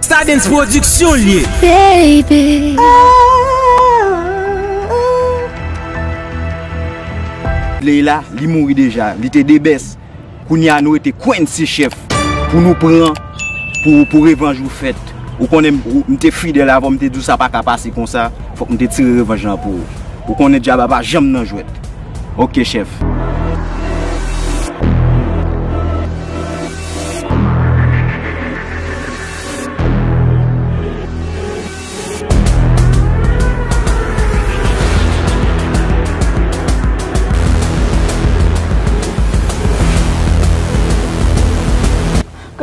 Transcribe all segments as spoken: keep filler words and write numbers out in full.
Stardens Production l ye. Baby. Leila, li mouri deja. Li te de bès. Kounye a nou rete Quincy chèf. Pou nou pran, pou, pou revanj ou fèt. Ou konnen m, ou, m te fidèl avè w, m te di w sa pa ka pase konsa. Fòk m te tire revanj lan pou ou. Ou konnen dyab la pa janm nan jwèt. Ok, chèf.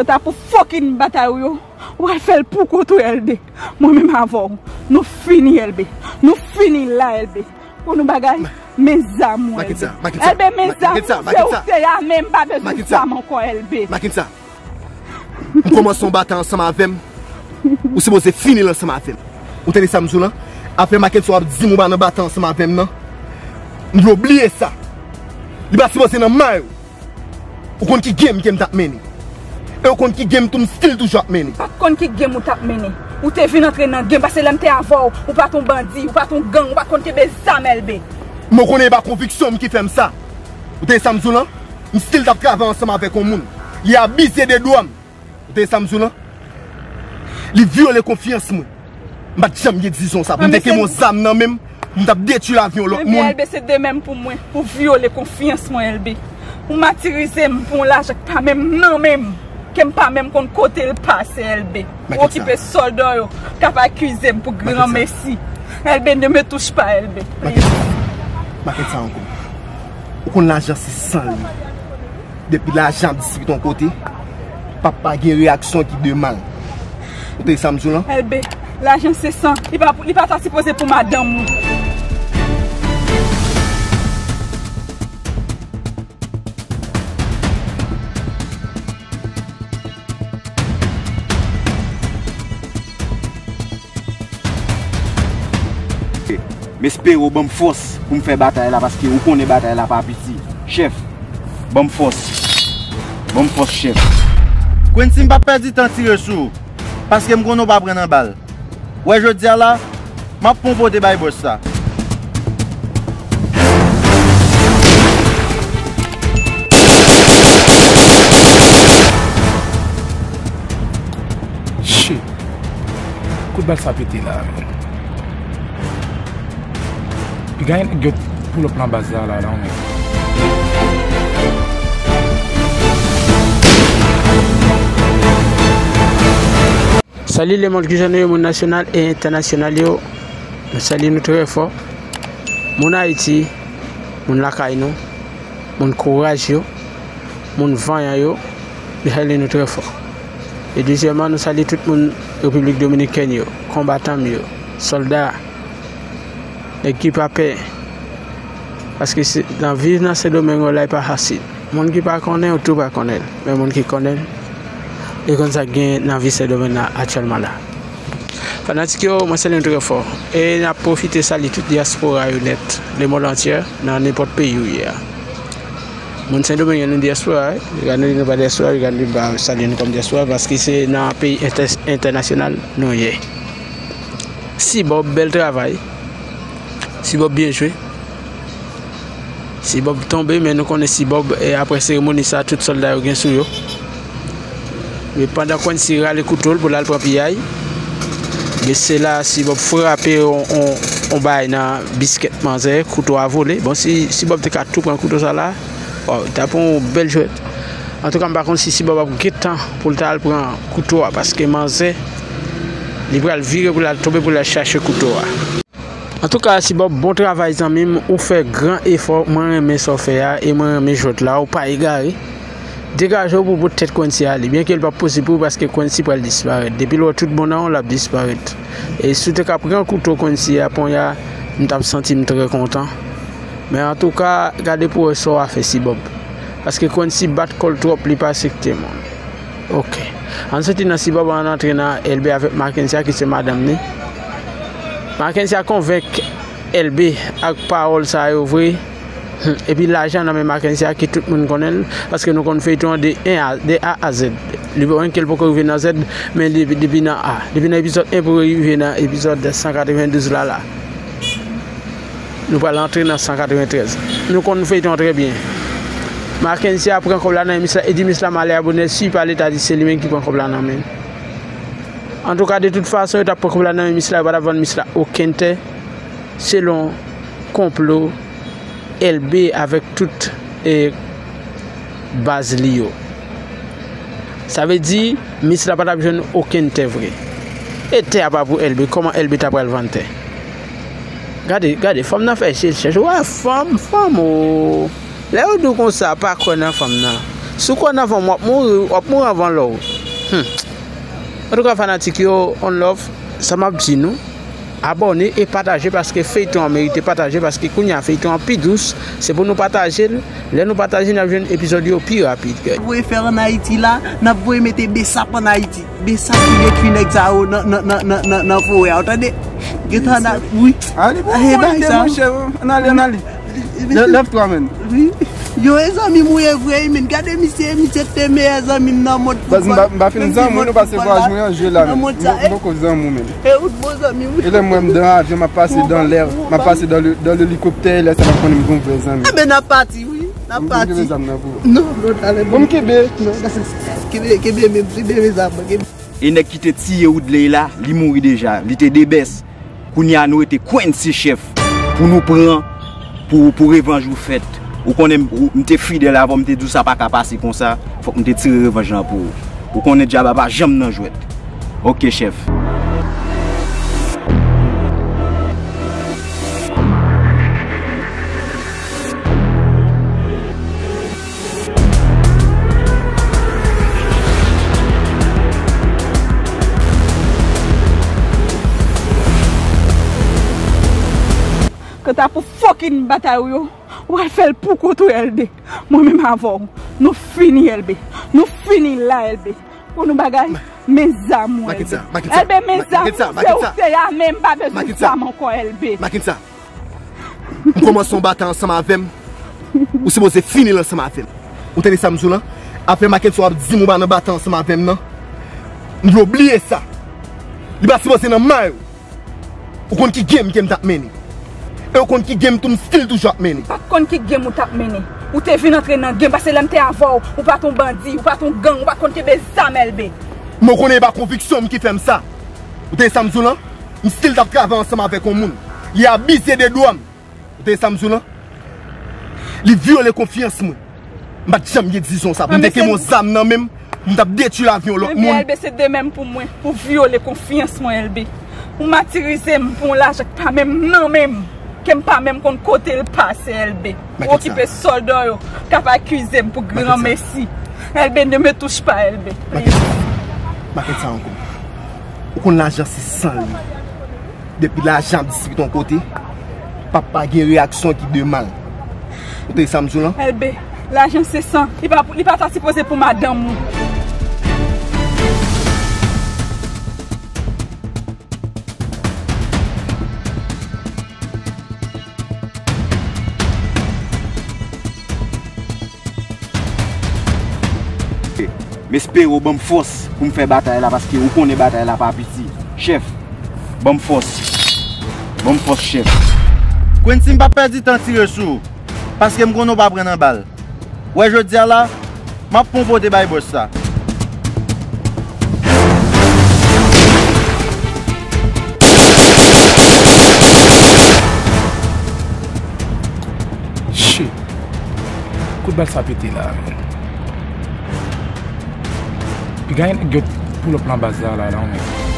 Kanta pou fucking batay ou yo, ou pral fè l pou kont ou, Elbe. Mwen menm avè w, nou fini, Elbe. Nou fini la, Elbe. Pou nou bagay, men zam ou, Elbe. Elbe, men zam ou, se ou se a, men m pa bezwen zam ankò, Elbe. Makensa, m kòmanse yon batay ansanm avè m. Ou sipoze fini l ansanm avè m. Ou tande sa m di w lan? Apre Makensa w ap di m ou pa nan batay ansanm avè m nan. M vle w bliye sa. Li pa sipoze nan may ou. Ou konn ki game ke m t ap mennen. E ou konn ki game tou m still toujou ap mennen. M pa t konn ki game ou t ap mennen. Ou te vin antre nan game, paske lè m te avè w, ou pa t yon bandi, ou pa t yon gang, ou pa t konn kenbe zam, Elbe. Men w konnen e pa konviksyon m ki fè m sa. Ou tande sa m di w lan? M still t ap travay ansanm avèk yon moun. Li abize de dwa m. Ou tande sa m di w lan? Li vyole konfyans mwen. M pa t janm gen dizon sa. Pou m te kenbe yon zam nan men m, pou m t ap detwi lavi yon lòt moun. Elbe, se de menm pou mwen. Ou vyole konfyans mwen, Elbe. Ou matirize m pou yon lajan k pa menm nan men m. Ke m pa menm konn kote l pase, Elbe. Ou okipe sòlda yo k ap akize m pou granmesi. Elbe, ne me touche pas, Elbe. Makensa ankò. Ou konn lajan se san l ye. Depi lajan ap diskite yon kote, p ap pa gen reyaksyon ki de mal. Ou tande sa m di w lan? Elbe, lajan se san. Li pa, li pa ta sipoze pou madanm ou. M espere w ban m fòs pou m fè batay la, paske ou konnen batay la pa piti. Chèf, ban m fòs. Ban m fòs, chèf. Quincy, m p ap pèdi tan tire sou ou, paske m konnen w pa pran nan bal. W wè jodi a la, m ap pran w pote bay bòs la. Shit. Kout bal sa pete la, men. Piga gen nèg yo pull up nan baz la, la, la, men. Salut le monde, kijan nou ye, moun nasyonal e entènasyonal yo? Nou salye nou trè fò. Moun Ayiti, moun lakay nou, moun kouraj yo, moun vanyan yo, nou salye nou trè fò. E dezyèmman, nou salye tout moun Repiblik Dominikèn yo, konbatan m yo, sòlda, nèg ki pa pè. Paske se, nan viv nan Sendomeng la, li pa fasil. Moun ki pa konnen, ou tou pa konnen l. Men moun ki konnen l, li konn sa k gen nan vi Sendomeng nan aktyèlman la. Fanatik yo, mwen salye nou trè fò. E n ap pwofite salye tout dyaspora yo nèt, le monde entier, nan nenpòt peyi ou ye a. Moun Sendomeng yo, nou dyaspora, wi. Gade nou, nou pa dyaspora, gade nou pa salye nou kòm dyaspora, paske se nan peyi entè-, entènasyonal nou ye. Sibob, bèl travay. Sibob byen jwe. Sibob tonbe, men nou konnen Sibob, e apre seremoni sa, tout sòlda yo gen sou yo. Men pandan Quincy rale kouto l pou l al pran piyay, men se la Sibob frape on, on, on bagay nan biskèt manzè, kouto a vole. Bon, si Sibob te ka tou pran kouto sa la, waw, ta pran yon bèl jwèt. Antouka, m pa konn si Sibob ap gen tan pou l ta al pran kouto a, paske manzè, li pral vire pou l al tonbe pou l al chache kouto a. Antouka, Sibob, bon travay, zanmi m. Ou fè gran efò. Mwen renmen sa w fè a e mwen renmen jwèt la. Ou pa egare. Degaje w pou bout tèt Quincy ale. Byenke l p ap posib pou ou, paske Quincy pral disparèt. Depi l wè tout bon nan w, l ap disparèt. E si w te ka pran kouto Quincy a, ponya, m t ap santi m trè kontan. Men antouka, gade pou w wè sa w a fè, Sibob. Paske Quincy bat kò l twòp, li pa aksepte moun. Ok. Ann soti nan Sibob, ann antre nan Elbe avèk Mackensia ki se madanm li. Mackensia konvenk Elbe ak pawòl sa yo vre. Epi lajan nan men Mackenzie a ki tout moun konnen l, paske nou konn feyton an de en a, de A a Z. Li pa gen ke l poko rive nan Z, men depi, depi nan A, depi nan epizòd en pou rive nan epizòd san katrevendouz la la. Nou pral antre nan san katreventrèz. Nou konn feyton an trè byen. Mackenzie a pran kòb la nan men Miss la, e di Miss la m ale a bonè, si pa leta di se li menm ki pran kòb la nan men l. Antouka, de tout fason, yo t ap pran kòb la nan men Miss la, yo pa t ap vann Miss la okenn tè, selon konplo L B avèk tout, e, baz li yo. Sa vle di, Miss la pa t ap jwenn okenn tè vre. E tè a pa pou L B, kòman L B ta pral vann tè? Gade, gade, fanm nan fè je l chèch. Wè, fanm, fanm, o. Lè yo di w konsa, pa kwè nan fanm nan. Si w kwè nan fanm, w ap mouri, w ap mouri anvan lè w. Hmm. Antouka, fanatik yo, on love, sa m ap di nou, abòne e pataje, paske feyton an merite pataje, paske kounye a feyton an pi dous, se pou nou pataje l. Lè nou pataje, n ap jwenn epizòd yo pi rapid. Voye fè ann Ayiti la, n ap voye mete besap ann Ayiti. Besap ki detwi nèg sa yo nan, nan, nan, nan, nan, nan forè a, w tande? Gentan n ap, wi. Ale, bon, e bon bagay lide, sa. Monchè, ann ale, ann ale. Lè-, lève-toi, man. Wi. Yo, e zanmi m ou ye vre, wi, men. Gade misye, misye te meyè zanmi m nan mond foutbòl. Baz, m pa, m pa fin zanmi w, nou pase vwaj mwen an jwe la, men. M, m poko zanmi w, men. E ou t bon zanmi m, wi. E lè m wè m dan avyon, m ap pase dan lè, m ap pase dan le, dan lelikoptè, lè sa m ap konnen m gon vrè zanmi. Enben, n ap pati, wi. N ap pati. M kenbe zam nan pou ou. Non, non, talè. Bon, m kenbe. Non, kenbe, kenbe, kenbe, kenbe zam nan, kenbe. E nèg ki te tiye Woodley la, li mouri deja. Li te de bès. Kounye a nou rete Quincy chèf pou nou pran, pou, pou revanj ou fèt. Ou konnen m, ou, m te fidèl avè w, m te di w sa pa ka pase konsa. Fòk m te tire revanj lan pou ou. Ou konnen dyab la pa janm nan jwèt. Oke, chèf. Kanta pou fucking batay ou yo, ou al fè l pou kont ou, L B. Mwen menm avè w, nou fini, L B. Nou fini la, L B. Pou nou bagay, men zam ou, L B. L B, men zam ou, se ou se a, men m pa bezwen zam ankò, L B. Mackenzie, m kòmanse yon batay ansanm avè m. Ou sipoze fini l ansanm avè m. Ou tande sa m di w lan? Apre Mackenzie w ap di m ou pa nan batay ansanm avè m nan. M vle w bliye sa. Li pa sipoze nan may ou. Ou konn ki game ke m t ap mennen. E ou konn ki game tou m still toujou ap mennen. Ou pa t konn ki game ou t ap mennen. Ou te vin antre nan game, paske lè m te avè w, ou pa t on bandi, ou pa t on gang, ou pa t konn kenbe zam, L B. Men ou konnen e pa konviksyon m ki fè m sa. Ou tande sa m di w lan? M still t ap travay ansanm avèk yon moun. Li abize de dwa m. Ou tande sa m di w lan? Li vyole konfyans mwen. M pa t janm gen dizon sa. Pou m te kenbe yon zam nan men m, pou m t ap detwi lavi yon lòt moun. L B, se de menm pou mwen, pou vyole konfyans mwen, L B. Ou matirize m pou yon lajan k pa menm nan men m, ke m pa menm konn kote l pase, L B. Ou okipe sòlda yo k ap akize m pou granmesi. L B, ne me touche pas, L B. Mackenzie, Mackenzie ankò. Ou konn lajan se san l ye. Depi lajan ap disipite yon kote, pap pa gen reyaksyon ki de mal. Ou tande sa m di w lan? L B, lajan se san. Li pa, li pa ta sipoze pou madanm ou. M espere w ban m fòs pou m fè batay la, paske ou konnen batay la pa piti. Chèf, ban m fòs. Ban m fòs, chèf. Quincy, m p ap pèdi tan tire sou ou, paske m konnen w pa pran nan bal. W wè jodi a la, m ap pran w pote bay bòs sa. Shit. Kout bal sa pete la, men. Piga gen nèg yo pull up nan baz la, la, la, men.